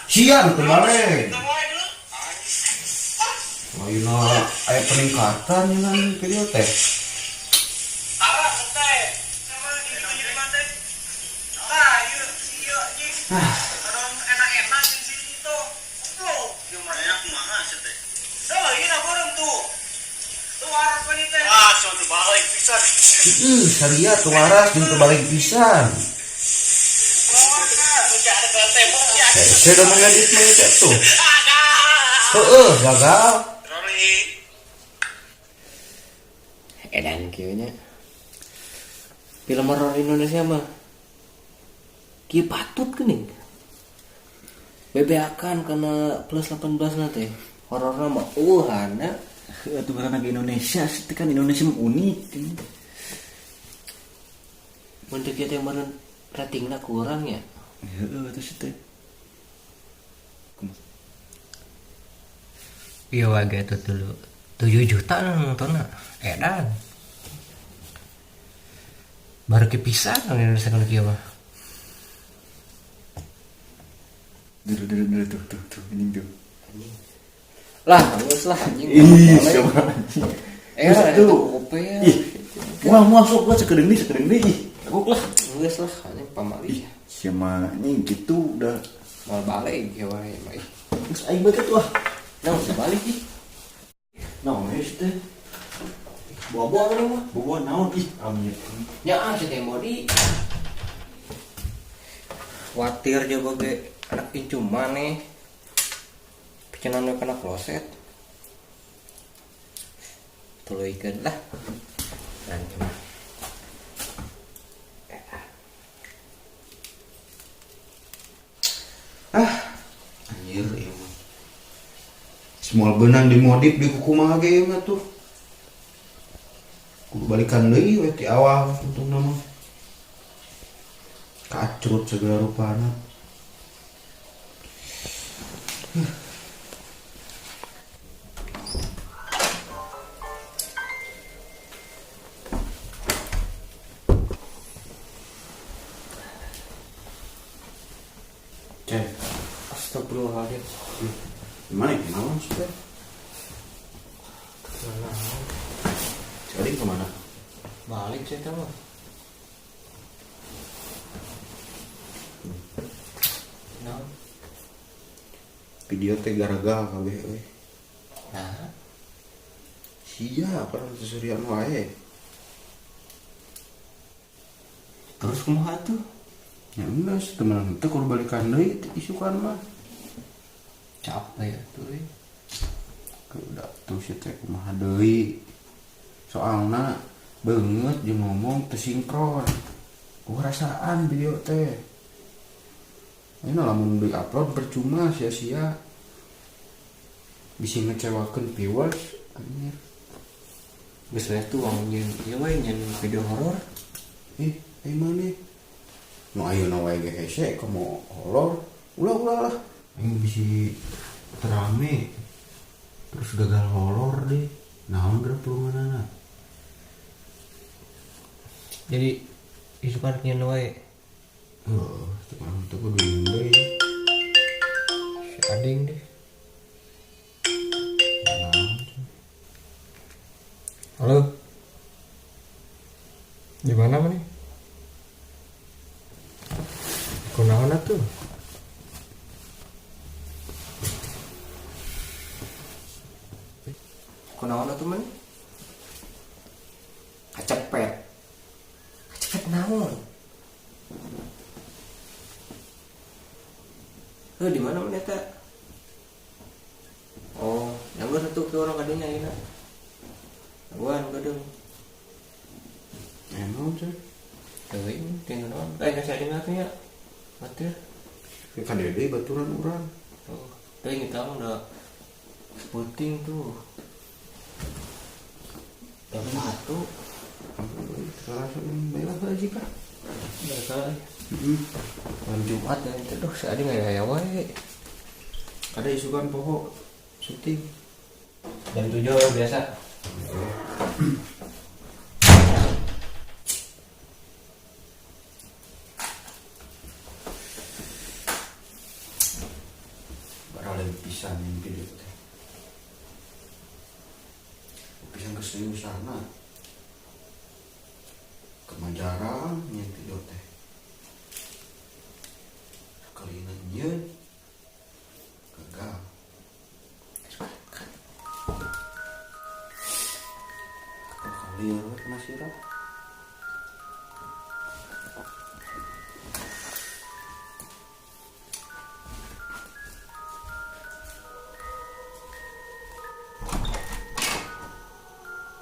Sian teu balik. Ayeuna aya peningkatan nyeunaan video teh. Ah, saria teu waras jeung teu balik pisan. Hese da mah ngedit mah teh tuh. Heeh, gagal. Edan kieu nya. Film horor Indonesia mah kieu patut geuning. Bebeakan kana plus 18 na teh. Hororna mah eueuhana. Atuh karena ke Indonesia sih kan, Indonesia mah unik. Mun teu kieu teh meureun ratingna kurang ya. Heeh, atuh sih teh. Kumaha? Iya wae tuh dulu 7 juta nontonnya, edan baru kepisan Indonesia kalau kieu mah. Dulu dulu dulu, tuh tuh tuh, ini tuh. Lah, geus lah anjing. Ih, siapa anjing? Eh, Geus itu tuh. kopi ya. Ih, moal moal, sok lah sakedeung deui, sakedeung deui. Ih, aku lah. Geus lah anjing, pamali. Ih, siapa anjing gitu udah. Moal balik ya wae mah ih. Geus aing bae tuh ah. Nah, usah balik ih. Naon we sih teh? Bobo mana mah? Bobo naon ih, amit. Ya ah, si teh modi. Khawatir coba ge anak incu maneh. Picenan we kana kloset. Tuluykeun lah. Dan cuma Ah, anjir ieu mah. Semua benang dimodif di kumaha ge ieu mah tuh. Kudu balikan deui we ti awal untungna mah. Kacrut segala rupana. Cek, Astagfirullahaladzim. Gimana ya? Naon sih teh? Cari kemana? Balik sih teh mah. Nah, Video teh garagal kabeh euy. Nah, Sia, pernah seserian wae. Terus kumaha tuh? Ya geus, temenan teh kudu balikan deui isukan mah. Capek ya tuh. Eh. Udah tuh si teh kumaha deui. Soalna beungeut jeung ngomong teu sinkron. Ku rasaan video teh. Ini lamun di-upload percuma, sia-sia. Bisa ngecewakeun viewers anjir. Geus we tuh wang nyeun ieu we, nyeun video horor. Ih, eh mana? Nu ayeuna wae ge hese komo horor. Ulah ulah lah. Ini bisa terame terus gagal horor deh. Naon geura pulunganana? Jadi isukan nyeun wae. Heeh, teman teh kudu nyeun deui. Si Ading deh. Naon? Halo. Di mana mana? Kunaon atuh? Kunaon atuh mana? Kacepet. Kacepet naon? Heuh, di mana mana eta? Oh, nyanggur satu ke orang kadinya ayeuna. Gua gadeung. Eh, naon sih? Teuing, tinggal naon? Eh, nasi ading atuh nya. Batir. Kan dede baturan urang. Oh, teuing kita mah udah seputing tuh. Jam 1. Sekarang baiklah aja kah? Udah. Malam Jumat ya, itu duh si Ading aya wae. Ada isukan pokok syuting. Jam 7 biasa. Lain pisan yang video teh. Pisan keseriusanna. Kemajarang nyen video teh. Sekali nyeun gagal. Kali we kena sirah.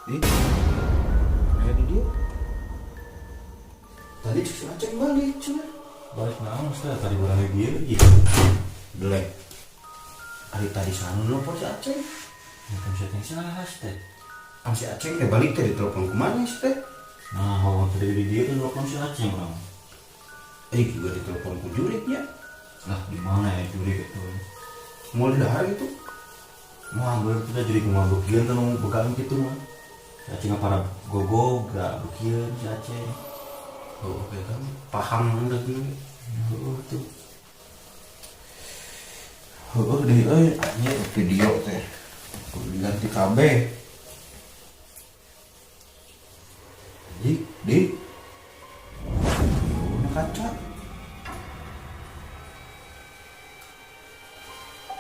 Di, aya di dia. Tadi si Aceng balik cenah. Balik naon Ustaz tadi urang ge ieu. Delek. Ari tadi sanu nelpon si Aceng. Nelpon si Aceng saha teh? Am si Aceng teh balik teh ditelepon ku maneh sih teh. Nah, hawa tadi di dieu teh nelpon si Aceng urang. Juga ditelepon ku jurik nya. Lah, di mana ya jurik itu? Mau dahar gitu. Wah, berarti kita jadi kumaha beukieun teh nu begang kitu mah. Si Aceng para gogo gak beukieun si Aceng. Oh, oke kan paham udah gini. Heeh tuh. Heeh deui euy, anjir video teh. Kudu diganti kabeh. Di, di. Mana kaca?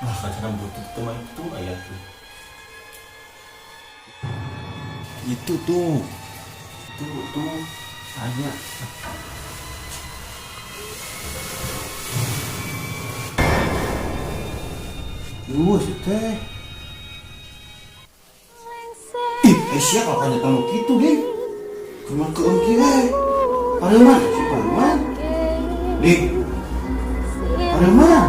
Lah kaca butut tuh mah itu aya tuh. Itu tuh. Itu tuh. Tanya. Duh, si teh. Ih, siapa kalau kamu gitu, deh? Cuma ke engki, eh. Pareman, si pareman. Dik. Pareman.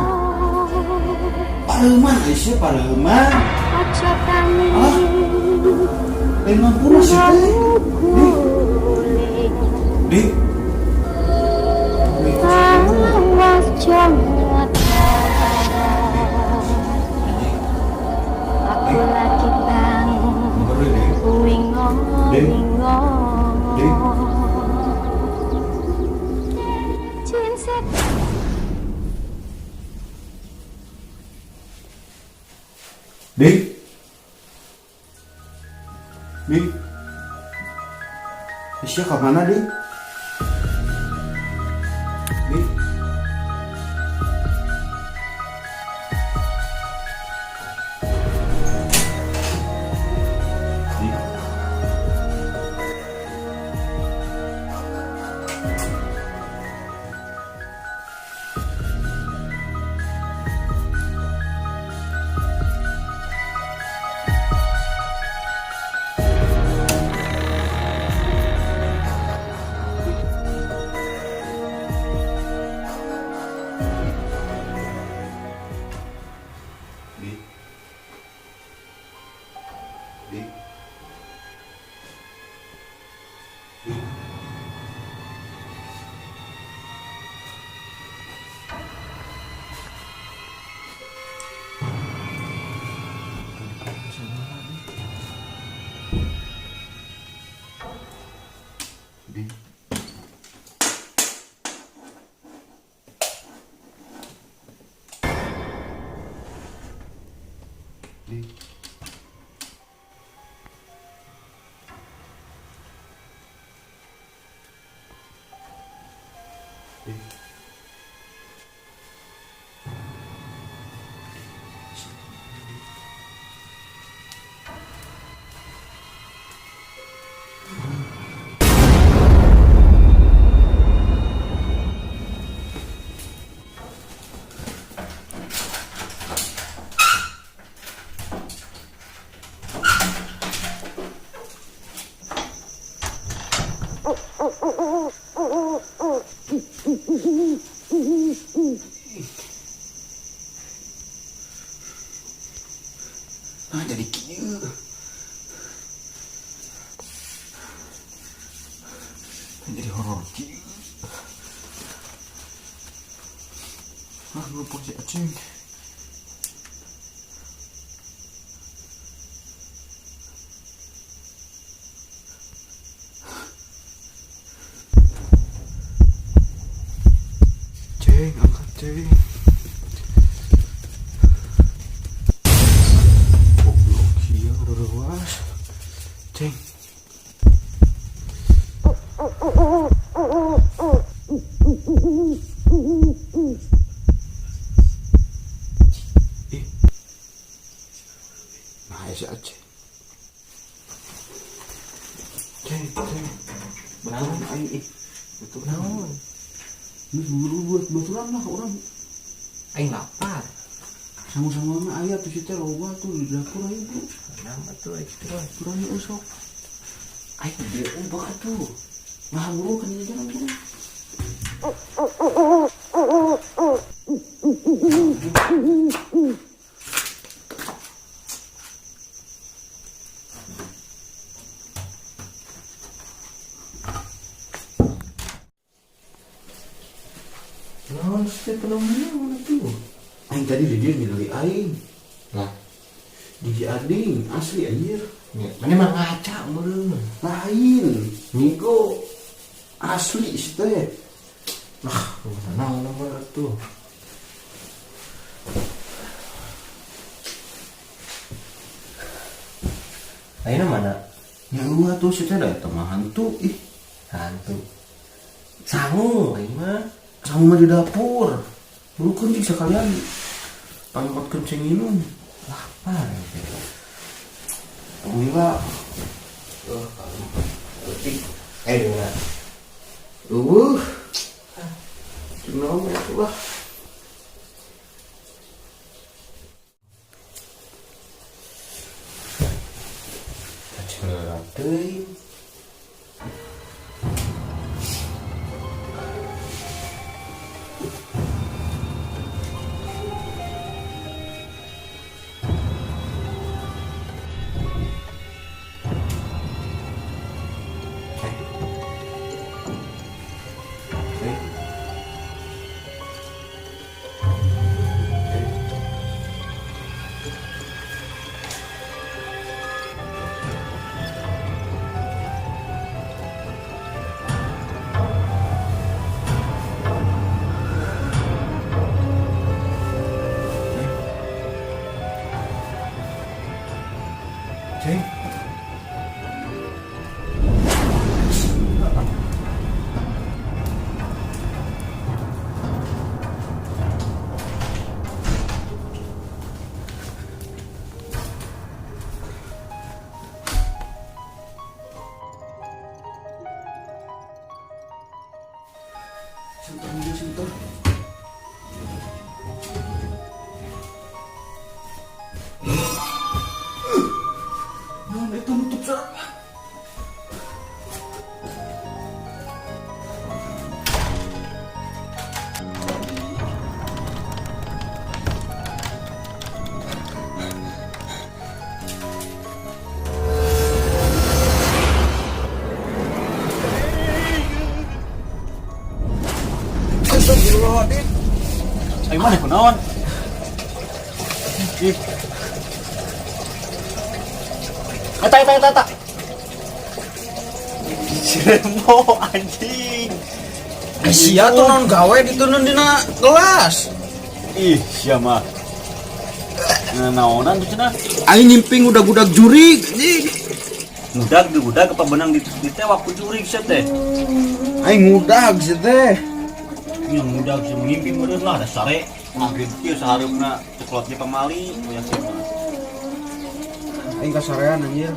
Pareman, siapa pareman? Ah. Lain mampu sih teh. Dik. Dik. Dik. Dik. Isya ke mana, Dik? Dik. Dik. Dik. Dik. Dik. Dik. Dik. Dik. Nah, jadi kieu. Jadi horor kieu. Ah, lupa si Aceng. Ceng, angkat ceng. Aya si Aceh. Ceng, ceng. Baturan aing ih. Baturan. Naon? Geus buru buat baturan lah urang. Aing lapar. Sama-sama mah aya tuh si teh loba tuh di dapur ayo bu. Nama tuh aing kitu mah. Baturan ieu sok. Aing dia ubah atuh. Nah buru kan ini jalan buru. Naon sih penemuan atuh? Aing tadi di dia ningali aing. Lah, Gigi ading asli anjir. ya, mana mah ngaca meureun. Lain, ngigo. Asli si teh. Lah, naon nomor atuh. Ayeuna mana? Ya eueuh tuh si teh da eta mah hantu ih. Hantu. Sangu aing mah. Sama mah di dapur. Burukeun cing sekalian. Pangkotkeun cing minum. Lapar gitu. Gila. Oh, leutik. Eh, di mana? Eueuh. Cing naon atuh lah. Kacau teuing. Ceng. Sinter, sinter. Naon eta nutup sarang. Ayo mana kunaon? Ih. Eta eta eta eta. Ciremo anjing. Sia tuh non gawe ditunun dina gelas. Ih, sia mah. Naonan tuh cenah. Aing nyimping udag-udag jurig anjing. Ngudag diudag apa benang ditewak ku jurig sia teh. Aing ngudag sia teh. Yang ngudag sia ngimpi meureun lah da sare. Maghrib kieu sahareupna ceklotnya pamali, moyak sia mah. Aing kasarean anjir.